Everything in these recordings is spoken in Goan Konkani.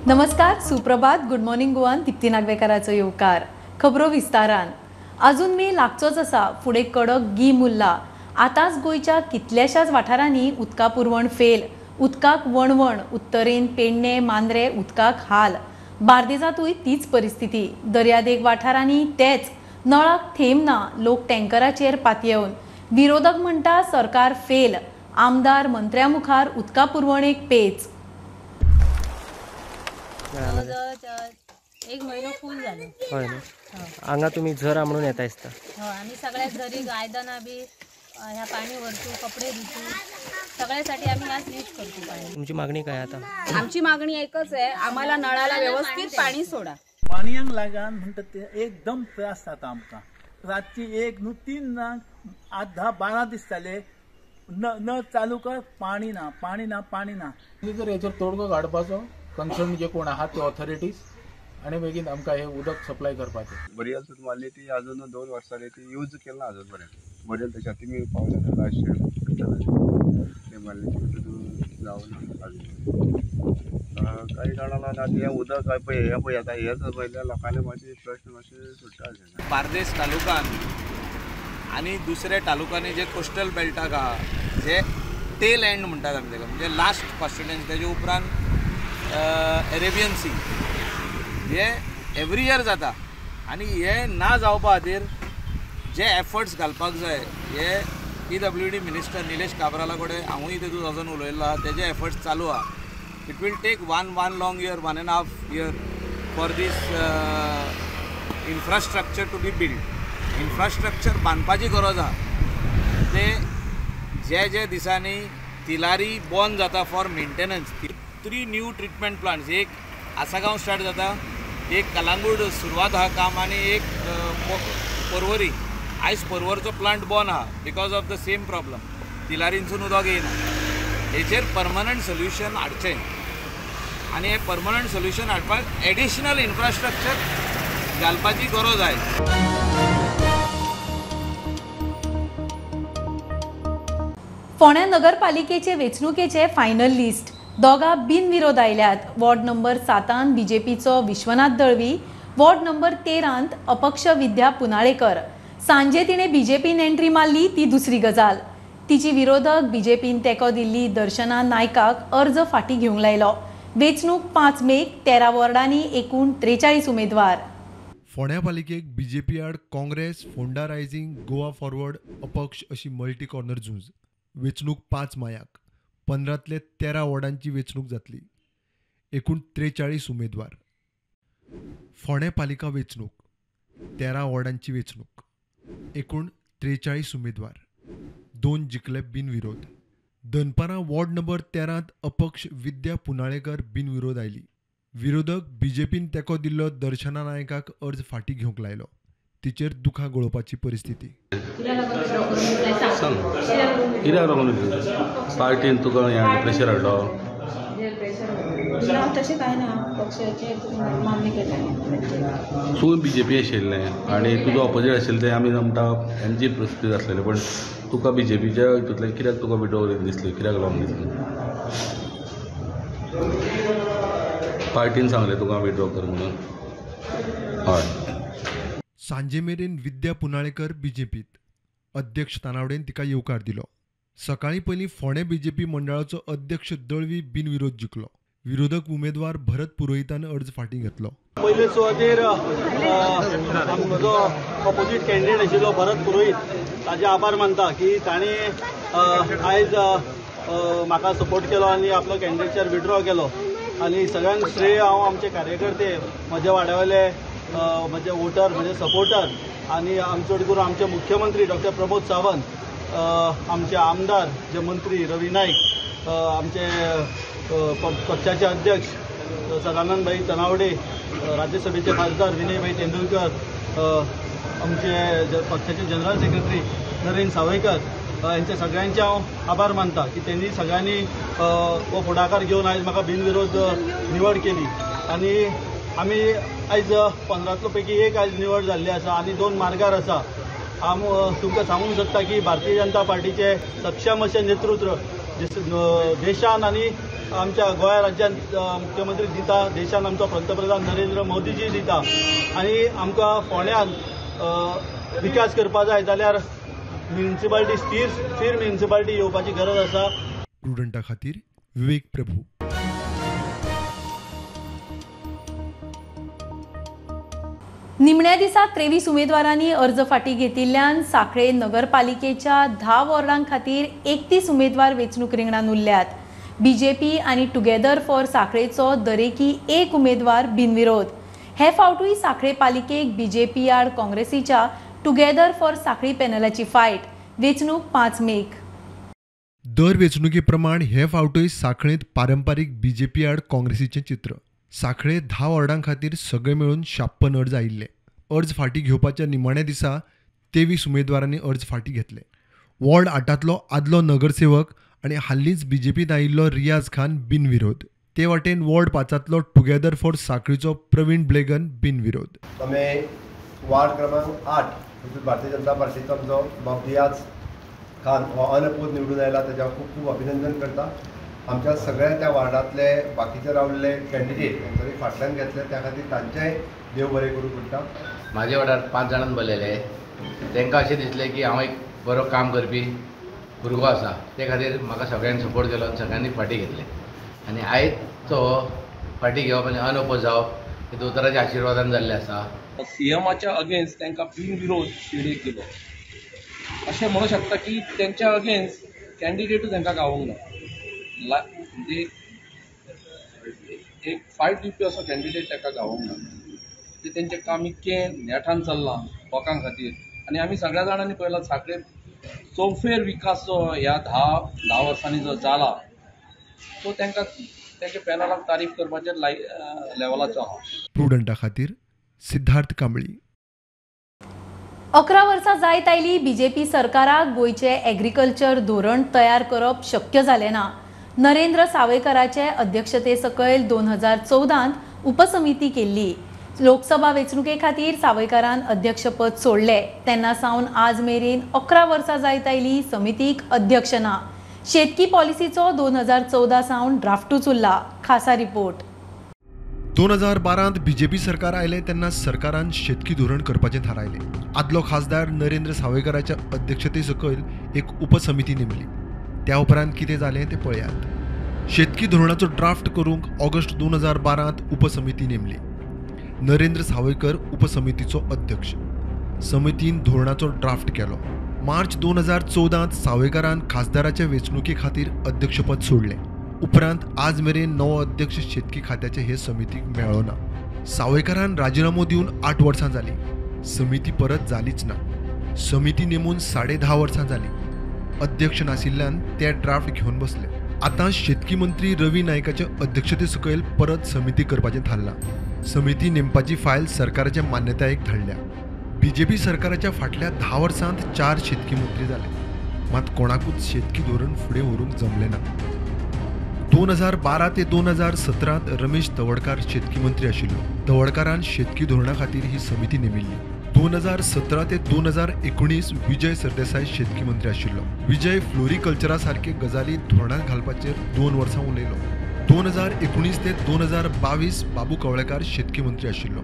नमस्कार, सुप्रभात, गुड मॉर्निंग गोवान दीप्ती नागवेकाराचो येवकार। खबरो विस्तारान। अजून मे लागचोच आसा, फुडें कडक गीम उरला। आतांच गोंयच्या कितल्याशाच वाठारांनी उदका पुरवण फेल, उदकाक वणवण, उत्तरेन पेडणे मांद्रे उदकाक हाल। बार्देजांतूय तीच परिस्थिती। दर्यादेग वाठारांनी तेच, नळाक थेंब ना, लोक टँकराचेर पातयेवन। विरोधक म्हणटा सरकार फेल, आमदार मंत्र्या मुखार उदका पुरवणेक पेच। एक महिनो फूल झालो। हय न्हू, हांगा तुमी झरा म्हणून येता दिसता। हय, आमी सगळ्या झरी आयदनां बी ह्या पाणी व्हरतू, कपडे धुतू, सगळ्यासाठी आम्ही आज यूज करतो पाणी। तुमची मागणी काय आता? आमची मागणी एकच आहे, आम्हाला नळाला व्यवस्थित पाणी सोडा। पाणयांक लागून म्हणटा ते एकदम त्रास जाता आमकां। रातची 1 न्हू 3 जांक 8, 10, 12 दीस जाले नळ चालू कर, पाणी ना, पाणी ना, पाणी ना। जर हेचेर तोडगो काडपाचो कन्सर्न जे कोण आहात ते ऑथॉरिटीज आणि बेगीन आमकां हे उदक सप्लाय करपाचें। बरियल सुद्दां मारली ती अजून 2 वर्सां जाली ती यूज केला ना अजून पर्यंत। बरियल तशें तुमी पावले लास्ट ते मारली ती सुद्दां जावना अजून। काही कारणान आतां हें उदक पळय हें पळय आतां हेच पळयल्यार लोकांनी मातशे प्रश्न मातशे सुट्टा। बार्देस तालुकान आनी दुसऱ्या तालुकांनी जे कोस्टल बेल्टाक आहा, जे टेल एंड म्हणटात आमी ताका, म्हणजे लास्ट कॉन्स्टिट्युएन्सी, तेजे उपरांत अरेबियन सी, हे एवरी इयर जाता। आनी हे ना जावपा खातीर जे एफर्ट्स घालपाक जाय हे PWD minister Nilesh काब्राला कडेन हांवूय तेतून वचून उलयल्लो आहा, तेजे एफर्ट्स चालू आहा। It will take one long year, 1.5 year for this infrastructure to be build. Infrastructure बांदपाची गरज आहा। ते जे जे दिसांनी तिलारी बंद जाता for maintenance, 3 new treatment plants, एक आसागांव स्टार्ट जाता, एक कलांगूट सुरवात आहा काम, आनी एक पर्वरी। आयज पर्वरचो प्लांट बंद आहा because of the same problem, तिलारींसून उदक येयना। हेचेर परमनंट सोल्युशन हाडचें आनी हें परमनंट सोल्युशन हाडपाक एडिशनल इन्फ्रास्ट्रक्चर घालपाची गरज आयज। फोंड्या नगरपालिकेचे वेंचणुकेचे फायनल लिस्ट, दोगा बिनविरोध आयल्यात। वॉर्ड नंबर 7 बीजेपीचो विश्वनाथ दळवी, वॉर्ड नंबर 13 अपक्ष विद्या पुनाळेकर। सांजे तिणे बीजेपीन एंट्री मारली ती दुसरी गजाल। तिची विरोधक बीजेपीन तेंको दिल्ली दर्शना नायकाक अर्ज फाटी घेवंक लायलो। वेंचणूक 5 मेक, 13 वॉर्डांनी एकूण 43 उमेदवार। फोंड्या पालिकेक बीजेपी आड काँग्रेस, फोंडा रायझिंग, गोवा फॉरवर्ड, अपक्ष अशी मल्टी कॉर्नर झूंज। वेंचणूक 5 मायाक 15तले 13 वॉर्डांची वेंचणूक जातली, एकूण 43 उमेदवार। फोंडें पालिका वेंचणूक, 13 वॉर्डांची वेंचणूक, एकूण 43 उमेदवार, 2 जिखले बिनविरोध। दनपारां वॉर्ड नंबर 13 अपक्ष विद्या पुनाळेकर बिनविरोध आयली। विरोधक बीजेपीन तेंको दिल्लो दर्शना नायकाक अर्ज फाटी घेवंक लायलो। तिचेर दुखां गळोवपाची परिस्थिती। कित्याक लागून पार्टीन तुका हें प्रेशर हाडलो? ना, तशें कांय ना, पक्षाचे मान्य केलें। तूं बीजेपी आशिल्लें आनी तुजो ऑपोजीट आशिल्लें तें आमी म्हणटा एमजी परिस्थिती आसलेली, पण तुका बीजेपीच्या हितूंतल्यान कित्याक तुका विड्रॉ दिसली, कित्याक लागून दिसली? पार्टीन सांगलें तुका विड्रॉ कर म्हणून? हय। सांजे मेरेन विद्या पुनाळेकर बीजेपीत, अध्यक्ष तानावडेन तिका येवकार दिलो। सकाळीं पयलीं फोंडें बीजेपी मंडळाचो अध्यक्ष दळवी बिनविरोध जिखलो। विरोधक उमेदवार भरत पुरोहितान अर्ज फाटीं घेतलो। पयले सुवातेर म्हजो ऑपोजीट कॅन्डिडेट आशिल्लो भरत पुरोहीत, ताजे आभार मानता की ताणें आयज म्हाका सपोर्ट केलो आनी आपलो कॅन्डिडेटचेर विड्रॉ केलो। आनी सगळ्यांक श्रेय हांव आमचे कार्यकर्ते, म्हज्या वाड्यावयले म्हजे वोटर, म्हजे सपोर्टर आनी चड करून आमचे मुख्यमंत्री डॉक्टर प्रमोद सावंत, आमचे आमदार जे मंत्री रवी नाईक, आमचे पक्षाचे अध्यक्ष सदानंद भाई तनावडे, राज्यसभेचे खासदार विनय भाई तेंडुलकर, आमचे पक्षाचे जनरल सेक्रेटरी नरेंद्र सावयकर, यांचे सगळ्यांचे हांव आभार मानता की त्यांनी सगळ्यांनी हो फुडाकार घेवन आयज म्हाका बिनविरोध निवड केली। आनी आमी आयज 15 पैकी एक आयज निवड जाल्ली आसा आनी 2 मार्गार आसा। हांव तुमकां सांगूंक सोदता की भारतीय जनता पार्टीचे सक्षम अशें नेतृत्व देशान आनी आमच्या गोंय राज्यान मुख्यमंत्री दिता, देशान आमचो पंतप्रधान नरेंद्र मोदीजी दिता आनी आमकां फोंड्यान विकास करपा जाय जाल्यार म्युनिसिपालिटी स्थिर म्युनिसिपालिटी येवपाची गरज आसा. प्रुडंटा खातीर विवेक प्रभू. निमण्या दिसा 23 उमेदवारांनी अर्ज फाटी घेतिल्ल्यान सांखळे नगरपालिकेच्या 10 वॉर्डां खातीर 31 उमेदवार वेंचणूक रिंगणांत उरल्यात. बीजेपी आनी टुगेदर फॉर सांखळेचो दरेकी 1 उमेदवार बिनविरोध. हे फावटूय सांखळे पालिकेक बीजेपी आड काँग्रेसीच्या टुगेदर फॉर सांखळी पॅनलाची फायट. वेंचणूक 5 मेक. दर वेंचणुके प्रमाण हे फावटूय सांखळेंत पारंपारीक बीजेपी आड काँग्रेसीचें चित्र. सांखळे 10 वॉर्डां खातीर सगळे मेळून 56 अर्ज आयिल्ले. अर्ज फाटी घेवपाच्या निमाण्या दिसा 23 उमेदवारांनी अर्ज फाटी घेतले. वॉर्ड 8तलो आदलो नगरसेवक आनी हालींच बीजेपींत आयिल्लो रियाज खान बिनविरोध. ते वाटेन वॉर्ड 5तलो टुगेदर फॉर सांखळीचो प्रवीण ब्लेगन बिनविरोध. आमी वार्ड क्रमांक 8 भारतीय जनता पार्टीचो आमचो बाब रियाज खान हो अनअपोज निवडून आयला, ताजें हांव खूब खूब अभिनंदन करता. आमच्या सगळ्या त्या वार्डांतले बाकीचे रावल्ले कॅन्डिडेट तांच्यांनी फाटल्यान घेतले, त्या खातीर तांचेय देव बरें करूं पडटा. म्हाज्या वार्डार 5 जाणांक बरयले, तांकां अशें दिसलें की हांव एक बरो काम करपी भुरगो आसा, ते खातीर म्हाका सगळ्यांनी सपोर्ट केलो आनी सगळ्यांनी फाटी घेतले. आनी आयज तो फाटी घेवप आनी अनअपोज जावप हे दोतोराच्या आशिर्वादान जाल्लें आसा. सीएमाच्या अगेन्स्ट तांकां बिनविरोध शिडेक दिलो अशें म्हणूं शकता की तेंच्या अगेन्स्ट कॅन्डिडेटूच तांकां गावूंक ना. म्हणजे एक फायट दिवपी असो कॅन्डिडेट ताका गावूंक ना. म्हणजे तेंचें काम इतकें नेटान चल्लां लोकां खातीर आनी आमी सगळ्या जाणांनी पळयलां सांखळे चौफेर विकास जो ह्या 10 वर्सांनी जो जाला तो तांकां तेंच्या पॅनलाक तारीफ करपाच्या लेवलाचो आहा. प्रुडंटा खातीर सिद्धार्थ कांबळी. 11 वर्सां जायत आयली बीजेपी सरकाराक गोंयचें एग्रीकल्चर धोरण तयार करप शक्य जालें ना. नरेंद्र सावयकराचे अध्यक्षते सकयल 2014 उपसमिती केल्ली. लोकसभा वेंचणुके खातीर सावयकारान अध्यक्षपद सोडलें तेन्ना सावन आज मेरेन 11 वर्सां जायत आयली समितीक अध्यक्ष ना. शेतकी पॉलिसीचो 2014 सावन ड्राफ्टूच उरला. खासा रिपोर्ट. 2012 बीजेपी सरकार आयलें तेन्ना सरकारान शेतकी धोरण करपाचें थारायलें. आदलो खासदार नरेंद्र सावयकाराच्या अध्यक्षते सकयल एक उपसमिती नेमली. त्या उपरांत कितें जालें तें पळयात. शेतकी धोरणाचो ड्राफ्ट करूंक ऑगस्ट 2012 उपसमिती नेमली. नरेंद्र सावयकर उपसमितीचो अध्यक्ष. समितीन धोरणाचो ड्राफ्ट केलो. मार्च 2014 सावयकारान खासदाराच्या वेंचणुके खातीर अध्यक्षपद सोडलें. उपरांत आज मेरेन नवो अध्यक्ष शेतकी खात्याचे हे समितीक मेळ्ळो ना. सावयकारान राजिनामो दिवन 8 वर्सां जालीं. समिती परत जालीच ना. समिती नेमून 10.5 वर्सां जालीं. अध्यक्ष नाशिल्ल्यान ते ड्राफ्ट घेवन बसले. आतां शेतकी मंत्री रवी नायकाचे अध्यक्षते सकयल परत समिती करपाचें थारलां. समिती नेमपाची फायल सरकाराच्या मान्यतायेक धाडल्या. बीजेपी सरकाराच्या फाटल्या 10 वर्सांत 4 शेतकी मंत्री जाले, मात कोणाकूच शेतकी धोरण फुडें व्हरूंक जमलें ना. 2012 ते 2017 रमेश तवडकार शेतकी मंत्री आशिल्लो. तवडकारान शेतकी धोरणा खातीर ही समिती नेमिल्ली. 2017 ते 2019 विजय सरदेसाय शेतकी मंत्री आशिल्लो. विजय फ्लोरिकल्चरा सारके गजाली धोरणांत घालपाचेर 2 वर्सां उलयलो. 2019 ते 2022 बाबू कवळेकार शेतकी मंत्री आशिल्लो.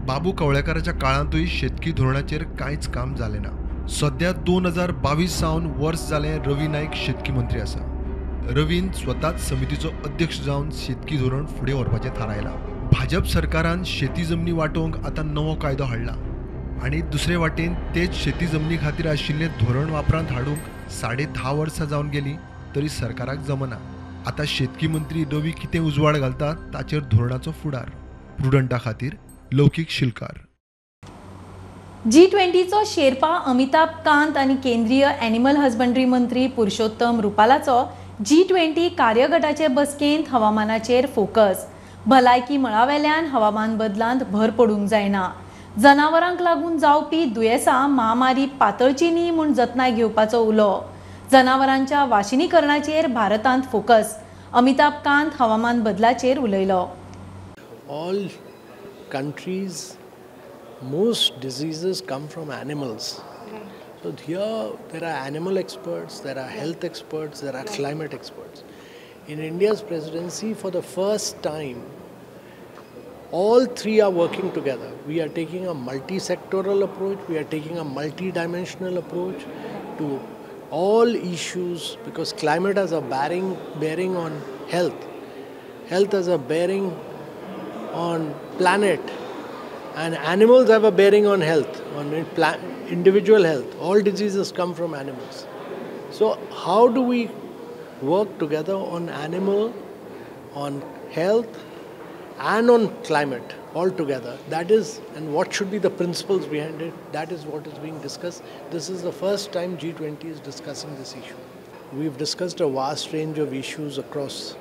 बाबू कवळेकाराच्या काळांतूय शेतकी धोरणाचेर कांयच काम जालें ना. सद्या 2022 सावन वर्स जालें रवी नायक शेतकी मंत्री आसा. रवीन स्वताच समितीचो अध्यक्ष जावन शेतकी धोरण फुडें व्हरपाचें थारायलां. भाजप सरकारान शेती जमनी वांटोवंक आतां नवो कायदो हाडला आनी दुसरे वाटेन तेच शेती जमनी खातीर आशिल्लें धोरण वापरांत हाडूंक 10.5 वर्सां जावन गेलीं तरी सरकाराक जमना. आतां शेतकी मंत्री रवी कितें उजवाड घालता ताचेर धोरणाचो फुडार. प्रुडंटा खातीर लौकीक शिलकार. G20चो शेर्पा अमिताभ कांत आनी केंद्रीय एनिमल हजबंड्री मंत्री पुरुषोत्तम रुपालाचो G20 कार्यगटाचे बसकेंत हवामानाचेर फोकस. भलायकी मळावेल्यान हवामान बदलांत भर पडूंक जायना. जनावरांक लागून जावपी दुयेंसां महामारी पातळची न्ही म्हूण जतनाय घेवपाचो उलो. जनावरांच्या वाशिनीकरणाचेर भारतांत फोकस. अमिताभ कांत हवामान बदलाचेर उलयलो. All countries, most diseases come from animals. So here there are animal experts, there are health experts, there are climate experts. In India's presidency, for the first time, all three are working together. We are taking a multi-sectoral approach, we are taking a multi-dimensional approach to all issues, because climate has a bearing on health, health has a bearing on planet, and animals have a bearing on health, on individual health. All diseases come from animals. So how do we work together on animal, on health, and on climate all together? That is, and what should be the principles behind it, that is what is being discussed. This is the first time G20 is discussing this issue. We've discussed a vast range of issues across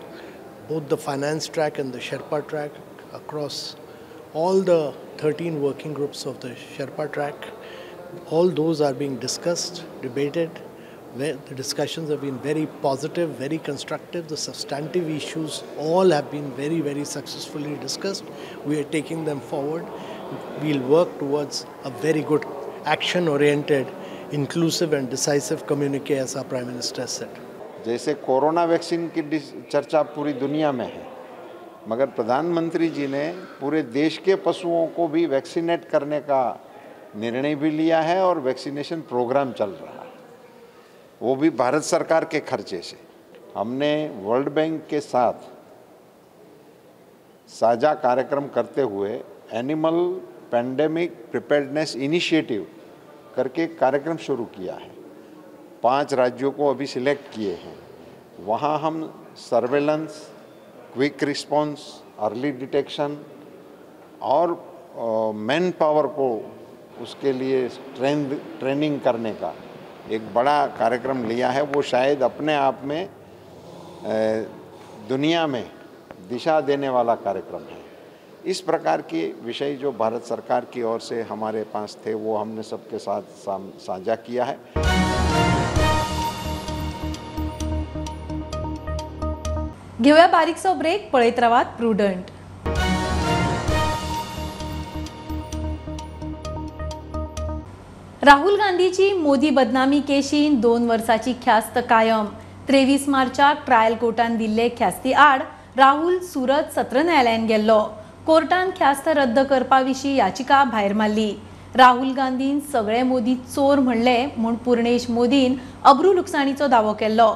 both the finance track and the Sherpa track, across all the 13 working groups of the Sherpa track. All those are being discussed, debated. The discussions have been very positive, very constructive. The substantive issues all have been very, very successfully discussed. We are taking them forward. We'll work towards a very good action-oriented, inclusive and decisive communique, as our Prime Minister said. जैसे कोरोना वैक्सीन की चर्चा पूरी दुनिया में है, मगर प्रधानमंत्री जी ने पूरे देश के पशुओं को भी वैक्सीनेट करने का निर्णय भी लिया है और वैक्सीनेशन प्रोग्राम चल रहा है, वो भी भारत सरकार के खर्चे से। हमने वर्ल्ड बैंक के साथ साझा कार्यक्रम करते हुए एनिमल पेंडेमिक प्रिपेयर्डनेस इनिशिएटिव करके कार्यक्रम शुरू किया है। 5 राज्यों को अभी सिलेक्ट किए हैं। वहाँ हम surveillance, quick response, early detection और मैन पावर को उसके लिए ट्रेनिंग करने का एक बड़ा कार्यक्रम लिया है। वो शायद अपने आप में दुनिया में दिशा देने वाला कार्यक्रम है। इस प्रकार के विषय जो भारत सरकार की ओर से हमारे पास थे, वो हमने सबके साथ साझा किया है। घेऊया बारीकसो ब्रेक, पळयत रावात प्रुडंट। राहुल गांधीची मोदी बदनामी केशीन 2 वर्साची ख्यास्त कायम। 23 मार्चाक ट्रायल कोर्टान दिल्ले ख्यास्ती आड राहुल सुरत सत्र न्यायालयान गेल्लो। कोर्टान ख्यास्त रद्द करपा विशीं याचिका भायर मारली। राहुल गांधीन सगळे मोदी चोर म्हणले म्हूण पूर्णेश मोदीन अब्रू लुकसाणीचो दावो केल्लो।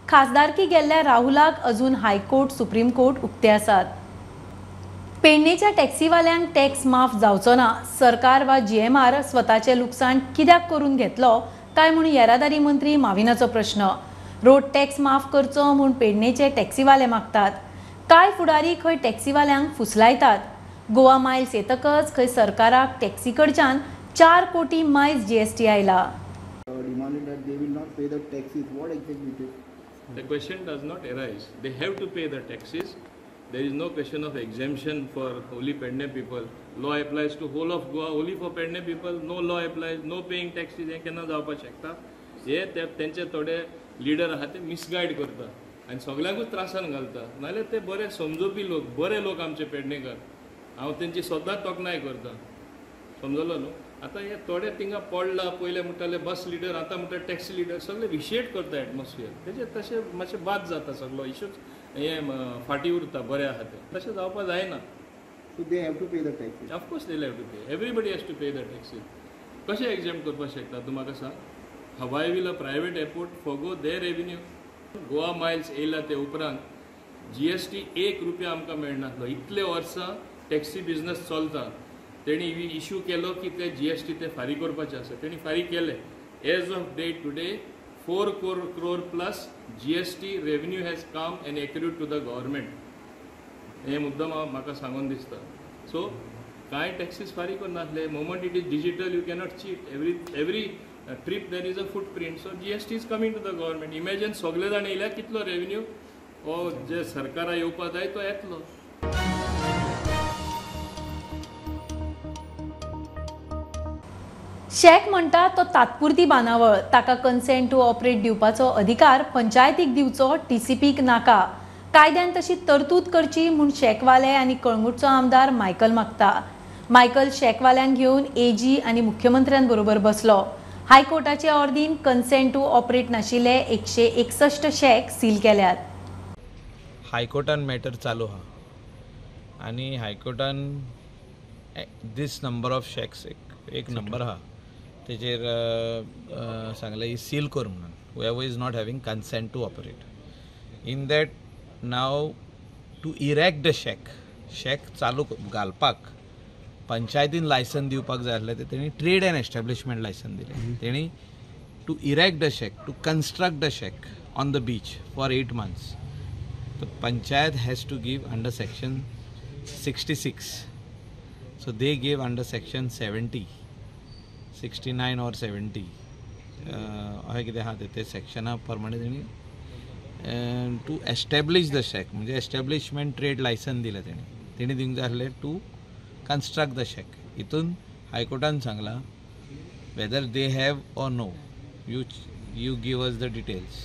खासदारकी गेल्ल्या राहुलाक अजून हायकोर्ट सुप्रीम कोर्ट उक्ते आसात। पेडणेच्या टॅक्सीवाल्यांक टॅक्स माफ जावचो ना, सरकार वा जीएमआर स्वताचें लुकसाण कित्याक करून घेतलो काय म्हूण येरादारी मंत्री माविनाचो प्रश्न। रोड टॅक्स माफ करचो म्हूण पेडणेचे टॅक्सीवाले मागतात। कांय फुडारी खंय टॅक्सीवाल्यांक फुसलायतात। गोवा मायल्स येतकच खंय सरकाराक टॅक्सी कडच्यान 4 कोटी मायल्स जीएसटी आयला। The question does not arise. They have to pay the taxes. There is no question of exemption for only Pedne people. Law applies to whole of Goa, only for Pedne people. No law applies, no paying taxes. हे केन्ना जावपाक शकता? हे तेंचे थोडे लिडर आहा ते मिसगायड करता आनी सगल्यांकूच त्रासान घालता. नाजाल्यार ते बरे समजोवपी लोक, बरे लोक आमचे पेडणेकर. हांव तेंची सदांच तोखणाय करता, समजलो न्हू. आतां हे थोडे थिंगा पडला, पयले म्हणटाले बस लिडर, आतां म्हणटा टॅक्सी लिडर, सगळे विशेट करता एटमॉस्फियर. तेजे तशें मातशें बाद जाता, सगळो इशूच हे फाटीं उरता. बरें आहा तें, तशें जावपाक जायना. So they have to pay the taxes. Of course they have to pay. Everybody has to pay the taxes. कशें एक्झाम करपाक शकता तूं म्हाका सांग? Havai will a private airport forgo their revenue. Goa miles येयला ते उपरांत जीएसटी 1 रुपया आमकां मेळनासलो. इतले वर्सां टॅक्सी बिजनस चलता. तेणी इशू केलो की ते जीएसटी ते फारीक करपाचे आसा, तेणी फारीक केले. As of day today 4 crore plus GST revenue has come and accrued to the government. हे मुद्दम म्हाका सांगून दिसता. सो कांय टॅक्सीस फारीक करनासले. Moment it is digital, you cannot cheat. Every trip there is a footprint. So GST is coming to the government. Imagine सगळे जाण येयल्यार कितलो रेवेन्यू हो जे सरकारा येवपा जाय तो येतलो. शॅक म्हणटा तो तात्पुरती बांदावळ, ताका कन्सेंट टू ऑपरेट दिवपाचो अधिकार पंचायतीक दिवचो, टीसीपीक नाका. कायद्यान तशी तरतूद करची म्हूण शॅकवाले आनी कळंगूटचो आमदार मायकल मागता. मायकल शॅकवाल्यांक घेवन एजी आनी मुख्यमंत्र्यांबरोबर बसलो. हायकोर्टाचे ऑर्दीन कन्सेंट टू ऑपरेट नाशिल्ले 161 शॅक सील केल्यात. हायकोर्टान मॅटर चालू आहा आनी हायकोर्टान दीस नंबर ऑफ शॅक्स एक नंबर आहा तेचेर सांगलें ही सील कर म्हणून, whoever is not having consent to operate. In that now to erect the shack, shack चालू घालपाक पंचायतीन लायसन दिवपाक जाय आसलें, ते तेणी ट्रेड एंड एस्टॅब्लिशमेंट लायसन दिलें. तेणी to erect the shack, to construct the shack on the beach for 8 months, the panchayat has to give under section 66. So they gave under section 70, 69 or 70 अशें कितें आहा ते सेक्शना प्रमाणे तेणी टू एस्टॅब्लिश the shack म्हणजे एस्टॅब्लिशमेंट ट्रेड लायसन दिलें तेणी. तेणी दिवंक जाय आसलें टू कन्स्ट्रक्ट the shack. हितून हायकोर्टान सांगलां whether they have or no, you give us the details.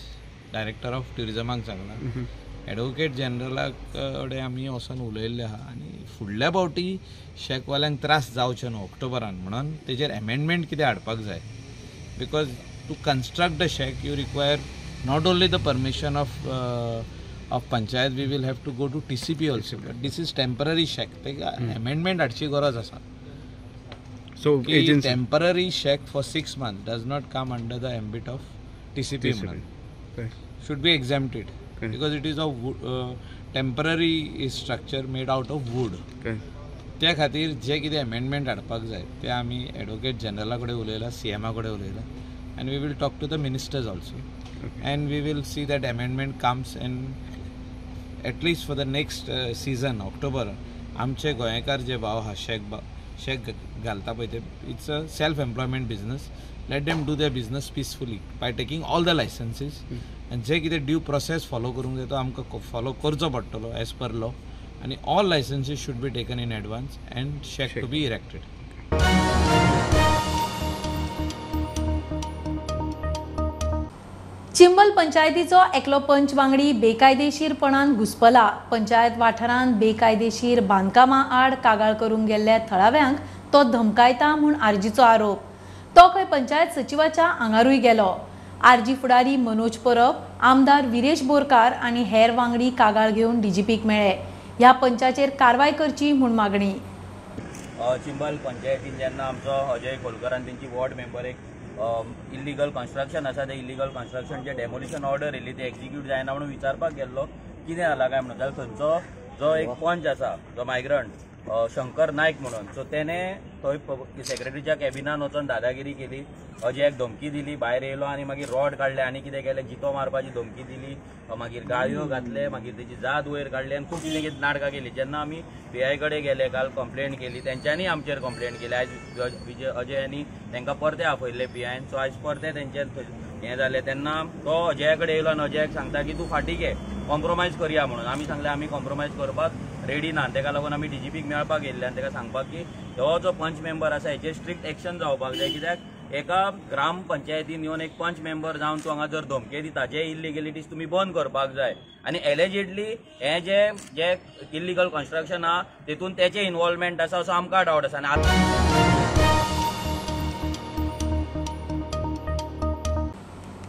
Director of ट्युरिजमाक सांगलां, एडवोकेट जनरलाक कडेन आमी वचोन उलयल्लें आहा आनी फुडल्या फावटी शॅकवाल्यांक त्रास जावचे न्हू ऑक्टोबरान म्हणून तेजेर एमेंडमेंट कितें हाडपाक जाय. Because to construct the shack you require not only the permission of panchayat, we will have to go to TCP also. But this is temporary shack, तेका एमेंडमेंट हाडची गरज आसा. So temporary shack for 6 months does not come under the ambit of TCP म्हणून, should be exempted because it is a temporary structure made out of wood. त्या खातीर जे कितें एमेंडमेंट हाडपाक जाय ते आमी एडवोकेट जनरला कडेन उलयला, सीएमा कडेन उलयला, and we will talk to the ministers also, and we will see that amendment comes and at least for the next season October आमचे गोंयकार जे भाव आहा शॅक घालता पळय ते, it's a self employment business, let them do their business peacefully by taking all the licenses. आनी जे कितें ड्यू प्रोसेस फॉलो करूंक जाय तो आमकां फॉलो करचो पडटलो एज पर लॉ, आनी all licenses should be taken in advance and shack to be erected. Chimbel पंचायतीचो एकलो पंच वांगडी बेकायदेशीरपणान घुसपला. पंचायत वाठारांत बेकायदेशीर बांदकामां आड कागाळ करूंक गेल्ल्या थळाव्यांक तो धमकायता म्हूण आरजीचो आरोप. तो खंय पंचायत सचिवाच्या आंगारूय गेलो. आरजी फुडारी मनोज परब, आमदार विरेश बोरकार आनी हेर वांगडी कागाळ घेवन डीजीपीक मेळ्ळे. ह्या पंचाचेर कारवाय करची म्हूण मागणी. चिंबल पंचायतीन जेन्ना आमचो अजय खोलकर आनी तेंची वॉर्ड मेंबर एक इल्लीगल कन्स्ट्रक्शन आसा, ते इल्लीगल कन्स्ट्रक्शनचे डेमोलिशन ऑर्डर येयल्ली, ते एक्झिक्यूट जायना म्हणून विचारपाक गेल्लो कितें जाला काय म्हणून, जाल्यार थंयचो जो एक पंच आसा जो मायग्रंट शंकर नायक म्हणून, सो तेणे थंय सेक्रेटरीच्या कॅबिनान वचून दादागिरी केली, अजयाक धमकी दिली, भायर येयलो आनी मागीर रॉड काडले आनी कितें केलें, जितो मारपाची धमकी दिली, मागीर गाळयो घातले, मागीर तेजी जात वयर काडली आनी खूब कितें कितें नाटकां केली. जेन्ना आमी पीआय कडेन गेले काल कंप्लेंट केली, तेंच्यांनी आमचेर कंप्लेंट केली. आयज अजयांनी तांकां परते आपयल्ले पीआयन, सो आयज परते तेंचेर हें जालें. तेन्ना तो अजया कडेन येयलो आनी अजयाक सांगता की तूं फाटीं घे, कॉम्प्रोमायज करया म्हणून. आमी सांगलें आमी कॉम्प्रोमायज करपाक रेडी ना. तेका लागून आमी डीजीपीक मेळपाक येयल्ले आनी तेका सांगपाक की हो जो पंच मेंबर आसा हेचेर स्ट्रिक्ट एक्शन जावपाक जाय, कित्याक एका ग्राम पंचायतीन येवन एक पंच मेंबर जावन तूं हांगा जर धमके दिता, जे इल्लिगेलिटीज तुमी बंद करपाक जाय. आनी एलेजिडली हें जे जे इल्लिगल कन्स्ट्रक्शन आहा तेतून तेचें इनवॉल्वमेंट आसा असो आमकां डावट आसा. आनी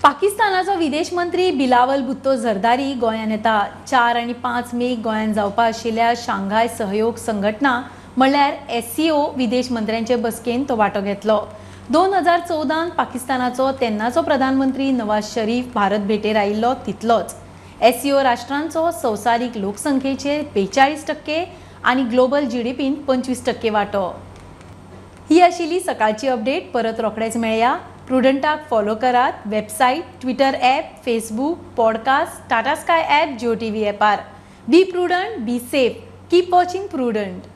पाकिस्तानाचो विदेश मंत्री बिलावल भुत्तो झरदारी गोंयांत येता. 4 आनी 5 मेक गोंयांत जावपा आशिल्ल्या शांघाय सहयोग संघटना म्हणल्यार SCO विदेश मंत्र्यांचे बसकेन तो वांटो घेतलो. 2014 पाकिस्तानाचो तेन्नाचो प्रधानमंत्री नवाज शरीफ भारत भेटेर आयिल्लो तितलोच. SCO राष्ट्रांचो संवसारीक लोकसंख्येचेर 42% आनी ग्लोबल GDPन 25% वांटो. ही आशिल्ली सकाळची अपडेट. परत रोखडेच मेळया. प्रुडंटाक फॉलो करात website, Twitter app, Facebook, podcast, Tata Sky app, Jio TV ॲपार. Be prudent, be safe, keep watching Prudent.